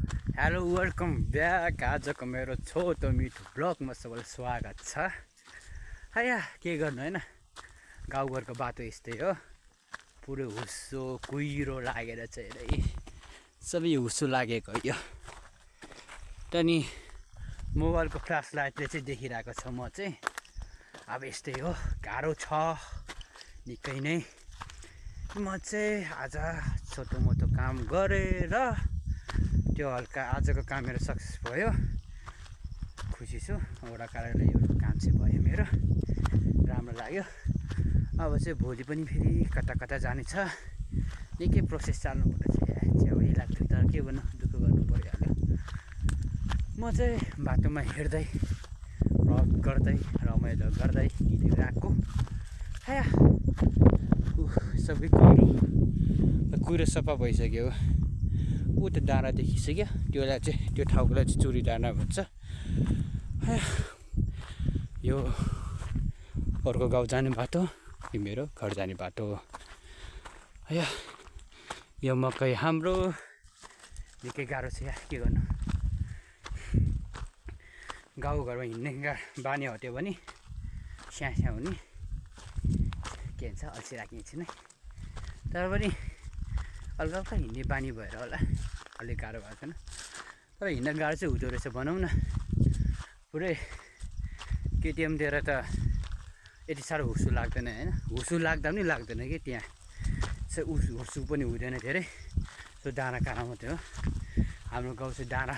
Hello welcome back. आजको मेरो छोटो मिठो ब्लगमा सबैलाई स्वागत छ। हाया के गर्नु हैन, गाउँघरको बाटो यस्तै हो। पुरै हुस्सो कुहिरो लागेर चाहिँ सबै हुस्सो लागेको यो त नि मोबाइलको फ्ल्यास लाइटले चाहिँ देखिरहेको छ। म चाहिँ अब यस्तै हो, गाह्रो छ निकै नै। म चाहिँ आज छोटो मोटो काम गरेर त्यो हल्का आजको काम मेरो सक्सेस भयो, खुसी छु। वडा कार्यालयको काम चाहिँ भयो मेरो, राम्रो लाग्यो। अब चाहिँ भोलि पनि फेरि कता कता जाने छ, निकै प्रोसेस चाल्नु पर्छ। च्याउै लाग्थ्यो तर के गर्नु, दुःख गर्नु परिहाल्यो। म चाहिँ बाटोमा हिँड्दै भ्लग गर्दै रमाइलो गर्दै हिँडिरहेको। हाया सबै कुहिरो सफा भइसक्यो। ऊ त डाँडा देखिसक्यो, त्योलाई चाहिँ त्यो ठाउँकोलाई चाहिँ चुरी डाँडा भन्छ। यो अर्को गाउँ जाने बाटो, यो मेरो घर जाने बाटो। यो मकै हाम्रो निकै गाह्रो छ। के गर्नु, गाउँघरमा हिँड्ने बानी हट्यो भने स्याहाँ हुने के भन्छ, अल्छी राख्ने एकछिन। तर पनि हल्का हल्का हिँड्ने बानी भएर होला अलिक गाह्रो भएको छैन। तर हिँड्न गाह्रो चाहिँ हुँदो रहेछ भनौँ न। पुरै केटिएम दिएर त यति साह्रो हुस्सु लाग्दैन होइन, हुस्सु लाग्दा पनि लाग्दैन कि त्यहाँ चाहिँ हुस्सु पनि हुँदैन धेरै। त्यो डाँडा काँडा मात्रै हो। हाम्रो गाउँ चाहिँ डाँडा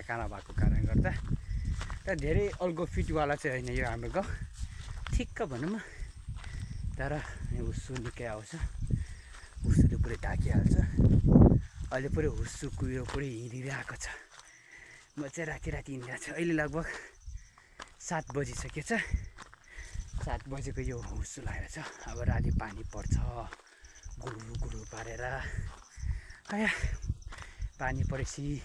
काँडा भएको कारणले गर्दा तर धेरै अल्गो फिटवाला चाहिँ होइन यो हाम्रो गाउँ, ठिक्क भनौँ न। तर हुस्सु निकै आउँछ, हुस्सुले पुरै ढाकिहाल्छ। अहिले पुरै हुस्सु कुहिरो पुरै हिँडिरहेको छ। म चाहिँ राति हिँडिरहेको छु। अहिले लगभग 7 बजिसकेको छ। 7 बजेको यो हुस्सु लागेको छ। अब राति पानी पर्छ गुरु गुरु पारेर। पानी परेपछि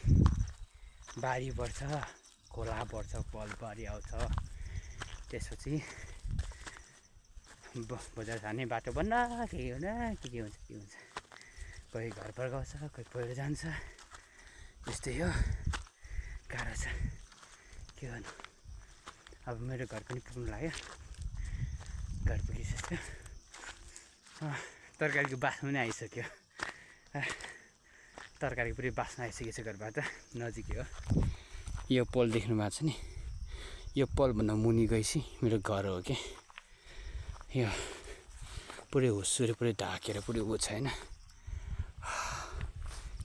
बारी बढ्छ, खोला बढ्छ, पलबारी आउँछ। त्यसपछि बजार जाने बाटो बन्द के हुन्छ। कोही घर फर्काउँछ, कोही पहिरो जान्छ, त्यस्तै हो, गाह्रो छ। के गर्नु, अब मेरो घर पनि पुग्नु लाग्यो। घर पुगिसक्यो, तरकारीको बास्ना पनि आइसक्यो। तरकारी पुरै बास्ना आइसकेको छ घरबाट, नजिकै हो। यो पोल देख्नु भएको छ नि, यो पोलभन्दा मुनि गएपछि मेरो घर हो कि। यो पुरै हुस्सुले पुरै ढाकेर पुरै ऊ छैन,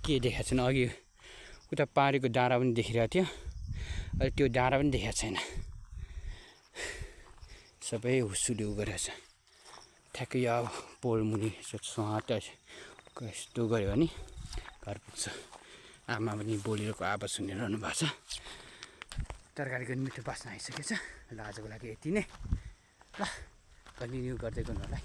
के देखाएको छैन। अघि उता पारीको डाँडा पनि देखिरहेको थियो, अहिले त्यो डाँडा पनि देखाएको छैन। सबै हुस्सुले उ गरेको छ। ठ्याक्कै यो पोल मुनि यस्तो गऱ्यो भने घर पुग्छ। आमा पनि बोलेको आवाज सुनिरहनु भएको छ। तरकारीको मिठो बास्ना आइसकेको छ। ल आजको लागि यति नै, ल कन्टिन्यू गर्दै गर्नु होला है।